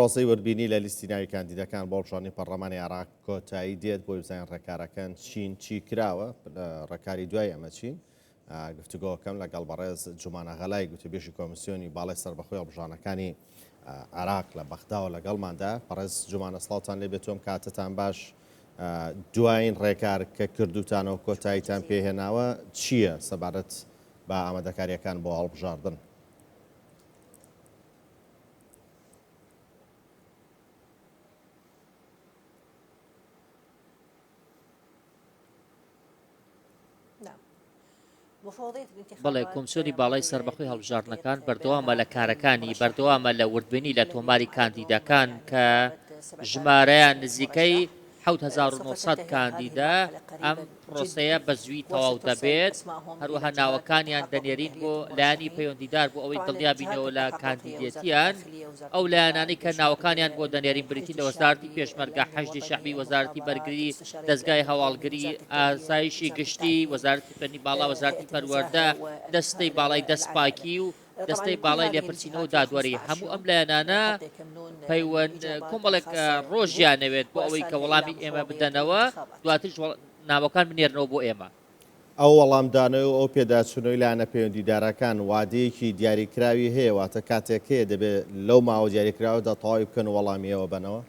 پرۆسەی وردبینی لە لیستی ناوی کاندیدەکان بۆ هەڵبژاردنی پەرلەمانی عێراق کۆتایی دێت، بۆی بزانین ڕێکارەکان چین، چی کراوە، ڕێکاری دوای ئەمە چین؟ گفتوگۆکەم لەگەڵ بەڕێز جومانە غەلای گوتەبێژی کۆمیسیۆنی باڵای سەربەخۆی هەڵبژاردنەکانی عێراق لە بەغداوە لەگەڵماندا. بەڕێز جومانە سڵاوتان لێ بێت و ئەم کاتەتان باش. دوایین ڕێکار کە کردوتانەوە کۆتاییتان پێهێناوە چییە سەبارەت بە ئامادەکارییەکان بۆ هەڵبژاردن؟ بەڵێ، کۆمسیۆنی باڵای سەربەخۆی هەڵبژاردنەکان بەردەوامە لە کارەکانی، بەردەوامە لە وردبینی لە تۆماری کاندیدەکان کە ژمارەیان نزیکەی 7900 کاندیدە، ئەم پرۆسەیە بە زوویی تەواو دەبێت، هەروەها ناوەکانیان دەنێرین بۆ لایەنی پەیوەندیدار بۆ ئەوەی دڵنیا بینەوە لە کاندیدێتیان، ئەو لایەنانەی کە ناوەکانیان بۆ دەنێرین بریتین لە وەزارەتی پێشمەرگە، حەشدی شەعبی، وەزارەتی بەرگری، دەزگای هەواڵگری، ئاسایشی گشتی، وەزارەتی خوێندنی باڵا، وەزارەتی پەروەردە، دەستەی باڵای دەستپاکی و دەستەی باڵای لێپرسینەوە و دادوەری. هەموو ئەم لایەنانە پەیوەند کۆمەڵێک ڕۆژیان ئەوێت بۆ ئەوەی کە وەڵامی ئێمە بدەنەوە، دواتریش ناوەکان بنێرنەوە بۆ ئێمە. ئەو وەڵامدانەوە و ئەو پێداچوونەوەی لایەنە پەیوەندیدارەکان وادەیەکی دیاریکراوی هەیە، واتە کاتێک هەیە دەبێت لەو ماوە دیاریکراوەدا تەواوی بکەن و وەڵامی ئێوە بەنەوە؟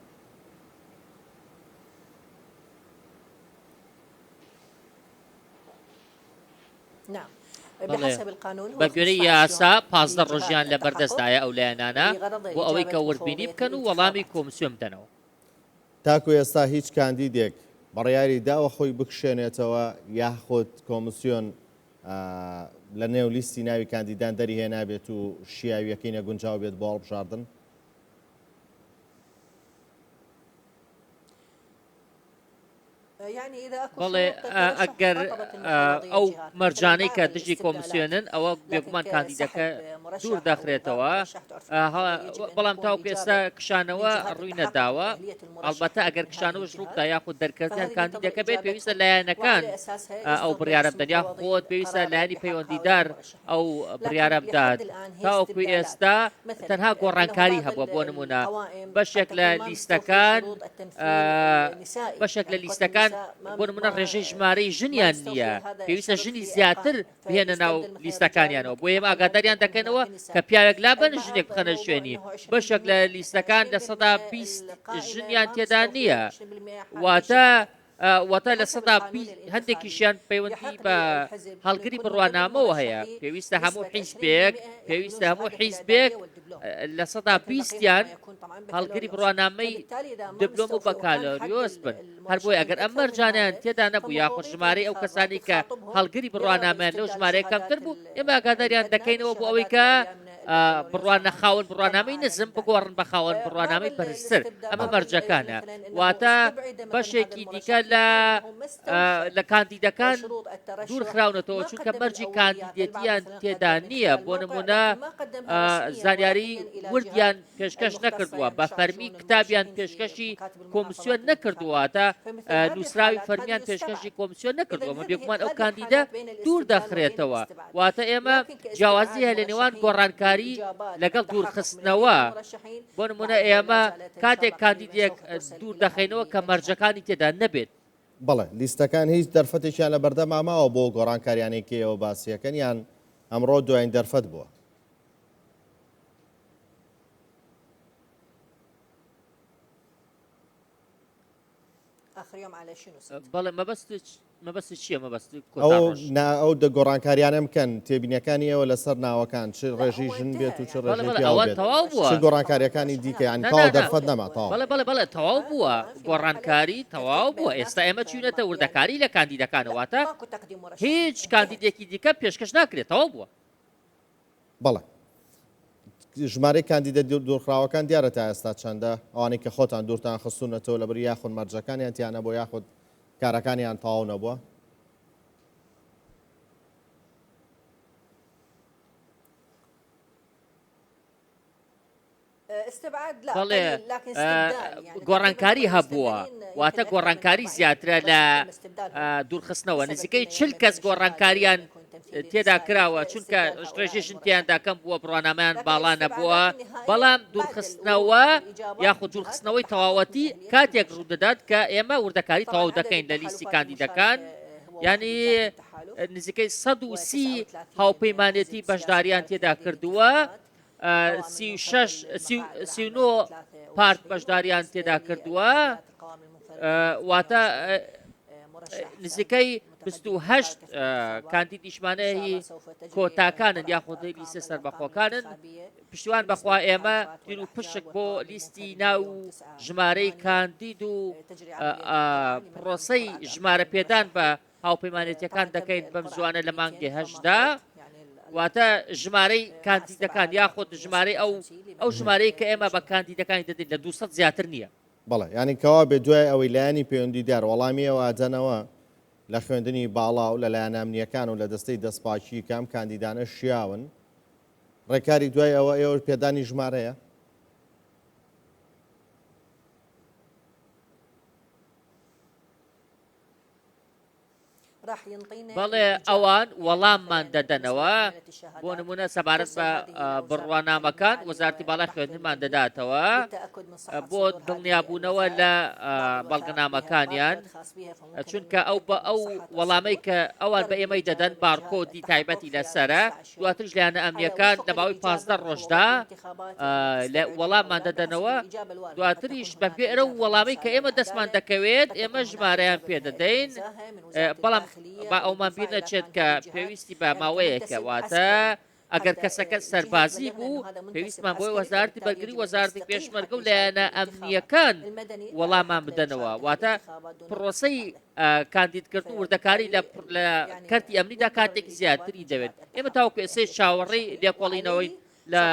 بەڵێ، بەگوێرەی یاسا 15 ڕۆژیان لەبەردەستدایە ئەو لایەنانە بۆ ئەوەی کە وردبینی بکەن و وەڵامی کۆمسیۆن بدەنەوە. تاکو ئێستا هیچ کاندیدێک بڕیاری داوە خۆی بکشێنێتەوە یاخود کۆمسیۆن لە نێو لیستی ناوی کاندیدان دەریهێنابێت و شیاویەکەی نەگونجاو بێت بۆ هەڵبژاردن؟ بەڵێ ئەگەر ئەو مەرجانەی کە دژی کۆمسیۆنن ئەوە بێگومان کاندیدەکە دوور دەخرێتەوە بەڵام تاوەکو ئێستا کشانەوە ڕووی نەداوە ئەڵبەتە ئەگەر کشانەوەش ڕووبدا یاخود دەرکردن کاندیدەکە بێت پێویستە لایەنەکان ئەو بڕیارە بدەن یاخود پێویستە لایەنی پەیوەندیدار ئەو بڕیارە بدات. تاوەکو ئێستا تەنها گۆڕانکاری هەبووە، بۆ نموونە بەشێک لە لیستەکان بەشێک لە لیستەکان بۆ نموونە ڕێژەی ژمارەی ژنیان نییە، پێویستە ژنی زیاتر بهێنە ناو لیستەکانیانەوە، بۆیە ئێمە ئاگاداریان دەکەینەوە کە پیاوێک لابەن ژنێک بخەنە شوێنی، بەشێک لە لیستەکان 20% ژنیان تێدا نییە، واتە واتە 20% هەندێکیشیان پەیوەندی بە هەڵگری بڕوانامەوە هەیە، پێویستە هەموو حیزبێک پێویستە هەموو حیزبێک 20%یان هەڵگری بڕوانامەی دبلۆم و بەکالۆریۆس بن، هەر بۆیە ئەگەر ئەم مەرجانەیان تێدا نەبوو یاخود ژمارەی ئەو کەسانی کە هەڵگری بڕوانامەیان لەو ژمارەیە کەمتر بوو، ئێمە ئاگاداریان دەکەینەوە بۆ ئەوەی کە بڕوانە خاوەن بڕوانامەی نزم بگۆڕن بە خاوەن بڕوانامەی بەرزتر ئەمە مەرجەکانە واتە بەشێکی دیکە لە لە کاندیدەکان دوور خراونەتەوە چونکە مەرجی کاندیدێتیان تێدا نییە بۆ نمونە زانیاری وردیان پێشکەش نەکردووە بە فەرمی کتابیان پێشکەشی کۆمسیۆن نەکردووە تا نووسراوی فەرمیان پێشکەشی کۆمسیۆن نەکردووە مە بێگومان ئەو کاندیدە دوور دەخرێتەوە واتە ئێمە جیاوازی هەیە لە نێوان گۆڕانکاری لەگەڵ دوورخستنەوە بۆ نمونە ئێمە کاتێک کاندیدێک دوور دەخەینەوە کە مەرجەکانی تێدا نەبێت. بەڵێ لیستەکان هیچ دەرفەتێکیان لە بەردەما ماوە بۆ گۆڕانکاریانەی کە ئێوە باسیەکەن یان ئەمڕۆ دوایین دەرفەت بووە؟ بەڵێ مەبەستت مەبەستت چییە مەبەست کۆتا ئەو ڕۆژ؟ نا ئەو دە گۆڕانکاریانە بکەن تێبینیەکانی ئێوە لەسەر ناوەکان چ ڕێژەی ژن بێت و چ بەڵێ ڕێژەی بەڵێ پیاو ئەوە بێت تەواو چ بووە گۆڕانکاریەکانی دیکە یانی نا نا تەواو نا دەرفەت نەما تەواو بەڵێ بەڵێ بەڵێ تەواو بووە گۆڕانکاری تەواو بووە ئێستا ئێمە چوینەتە وردەکاری لە کاندیدەکانەوە واتە هیچ کاندیدێکی دیکە پێشکەش ناکرێت تەواو بووە. بەڵێ. ژمارەی کاندیدە دوورخراوەکان دیارە تا ئێستا چەندە؟ ئەوانەی کە خۆتان دوورتان خستوونەتەوە لەبری یاخود مەرجەکانیان تیا نەبووە یاخود کارەکانیان تەواو نەبووە؟ بەڵێ گۆڕانکاری هەبووە، واتە گۆڕانکاری زیاترە لە دوورخستنەوە، نزیکەی 40 کەس گۆڕانکاریان. تێدا کراوە چونکە ڕێژەی ژن تیاندا کەم بووە بڕوانامەیان باڵا نەبووە بەڵام دوورخستنەوە یاخود دوورخستنەوەی تەواوەتی کاتێک ڕوودەدات کە ئێمە وردەکاری تەواو دەکەین لە لیستی کاندیدەکان ینی نزیکەی 130 هاوپەیمانێتی بەشداریان تێدا کردووە 36 39 پارت بەشداریان تێدا کردووە واتە نزیکەی 28 کاندیدیشمانە هی کۆتاکانن یاخود لیستە سەربەخۆکانن پشتیوان بەخوا ئێمە تیر و پشک بۆ لیستی ناو و ژمارەی کاندید و پرۆسەی ژمارە پێدان بە هاوپەیمانێتیەکان دەکەین بەم زوانە لە مانگی هەشدا واتە ژمارەی کاندیدەکان یاخود ژمارەی ئەو ئەو ژمارەی کە ئێمە بە کاندیدەکانی دەدەین لە 200 زیاتر نییە. بەڵێ یانی کەوا بێ دوای ئەوەی لایەنی پەیوەندیدار وەڵامی ئەوە ئەدەنەوە لە خوێندنی باڵا و لە لایەنە ئەمنییەکان و لە دەستەی دەستپاکی کە ئەم کاندیدانە شیاون، ڕێکاری دوای ئەوە ئێوە پێدانی ژمارەیە؟ بەڵێ ئەوان وەڵاممان دەدەنەوە، بۆ نموونە سەبارەت بە بڕوانامەکان وەزارەتی باڵای خوێندنمان دەداتەوە بۆ دڵنیابوونەوە لە بەڵگەنامەکانیان، چونکە ئەو بە ئەو وەڵامەی کە ئەوان بە ئێمەی دەدەن بارکۆدی تایبەتی لەسەرە، دواتریش لایەنە ئەمنییەکان لە ماوەی 15 ڕۆژدا لە وەڵاممان دەدەنەوە، دواتریش بەپێی ئەو وەڵامەی کە ئێمە دەستمان دەکەوێت ئێمە ژمارەیان پێدەدەین، بەڵام با ئەومان بیر نەچێت کە پێویستی بە ماوەیەکە، واتە ئەگەر کەسەکە سەربازی بوو پێویستمان بۆی وەزارەتی بەرگری وەزارەتی پێشمەرگە و لایەنە ئەمنییەکان وەڵامان بدەنەوە، واتە پرۆسەی کاندیدکردن و وردەکاری لە لە کەرتی ئەمنیدا کاتێکی زیاتری دەوێت. ئێمە تاوەکو ئێستەیش چاوەڕێی لێکۆڵینەوەین لە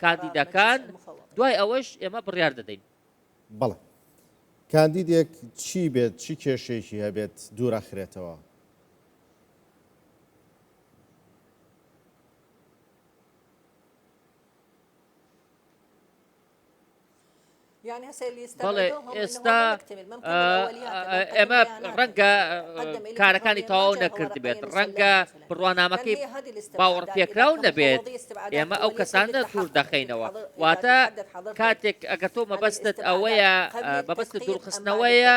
کاندیدەکان، دوای ئەوەش ئێمە بڕیار دەدەین. بەڵێ. کاندیدێک چی بێت، چ کێشەیەکی هەبێت دوورئەخرێتەوە؟ بەڵێ ئێستا ئێمە ڕەنگە کارەکانی تەواو نەکردبێت ڕەنگە بڕوانامەکەی باوەڕپێکراو نەبێت ئێمە ئەو کەسانە دوور دەخەینەوە واتە کاتێک ئەگەر تۆ مەبەستت ئەوەیە مەبەستت دوورخستنەوەیە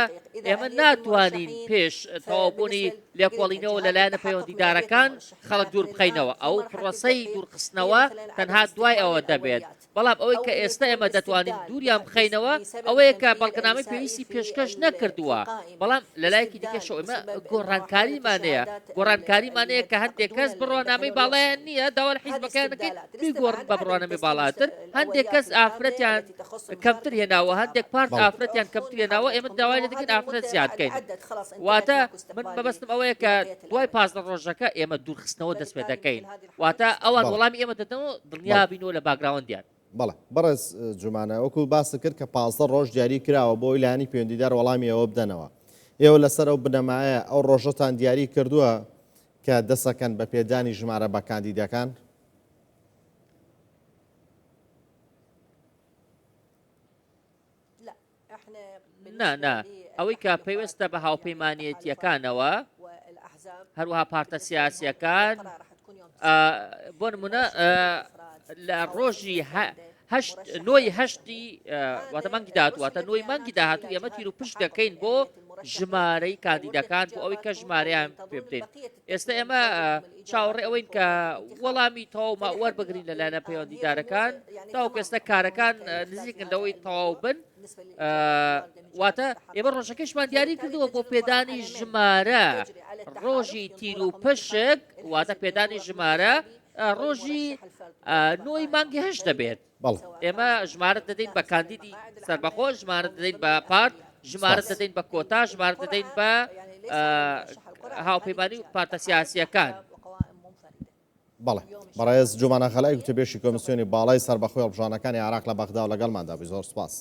ئێمە ناتوانین پێش تەواوبوونی لێکۆڵینەوە لەلایەنە پەیوەندیدارەکان خەڵک دوور بخەینەوە ئەو پرۆسەی دوورخستنەوە تەنها دوای ئەوە دەبێت بەڵام ئەوەی کە ئێستا ئێمە دەتوانین دووریان بخەینەوە ئەوەیە کە بەڵگەنامەی پێویستی پێشکەش نەکردووە، بەڵام لەلایەکی دیکەشەوە ئێمە گۆڕانکاریمان هەیە، گۆڕانکاریمان هەیە کە هەندێک کەس بڕوانامەی باڵایان نییە، داوا لە حیزبەکەیان دەکەین بیگۆڕن بە بڕوانامەی باڵاتر، هەندێک کەس ئافرەتیان کەمتر هێناوە، هەندێک پارت ئافرەتیان کەمتر هێناوە، ئێمە داوای لێ دەکەین ئافرەت زیاد بکەین. واتە من مەبەستم ئەوەیە کە دوای 15 ڕۆژەکە ئێمە دوورخستنەوە دەست پێ دەکەین. واتە ئەوان وەڵامی ئێمە دەدەنەوە دڵنیا بینەوە لە background یان. بەڵێ بەڕێز جومانە وەکو باست کرد کە 15 ڕۆژ دیاری کراوە بۆ ئەوەی لایەنی پەیوەندیدار وەڵامی ئێوە بدەنەوە ئێوە لەسەر ئەو بنەمایە ئەو ڕۆژەتان دیاری کردووە کە دەسەکەن بە پێدانی ژمارە بە کاندیدەکان؟ نا نا ئەوەی کە پەیوەستە بە هاوپەیمانێتیەکانەوە هەروەها پارتە سیاسیەکان بۆ نمونە لە ڕۆژی هەشت نۆی هەشتی واتە مانگی داهاتوو واتە نۆی مانگی داهاتوو ئێمە تیر و پشت دەکەین بۆ ژمارەی کاندیدەکان بۆ ئەوەی کە ژمارەیان پێ بدەین ئێستا ئێمە چاوەڕێ ئەوەین کە وەڵامی تەواوما وەربگرین لە لایەنە پەیوەندیدارەکان تاوەکو ئێستا کارەکان نزیکن لەوەی تەواو بن واتە ئێمە ڕۆژەکەشمان دیاری کردووە بۆ پێدانی ژمارە ڕۆژی تیر و پشک واتە پێدانی ژمارە ڕۆژی نۆی مانگی هەشت دەبێت. بەڵێ. ئێمە ژمارە دەدەین بە کاندیدی سەربەخۆ، ژمارە دەدەین بە پارت، ژمارە دەدەین بە کۆتا، ژمارە دەدەین بە هاوپەیمانی و پارتە سیاسییەکان. بەڵێ. بەڕێز جومانە غەلای گوتەبێژی کۆمیسیۆنی باڵای سەربەخۆی هەڵبژاردنەکانی عێراق لە بەغداوە لەگەڵماندا بووی. زۆر سوپاس.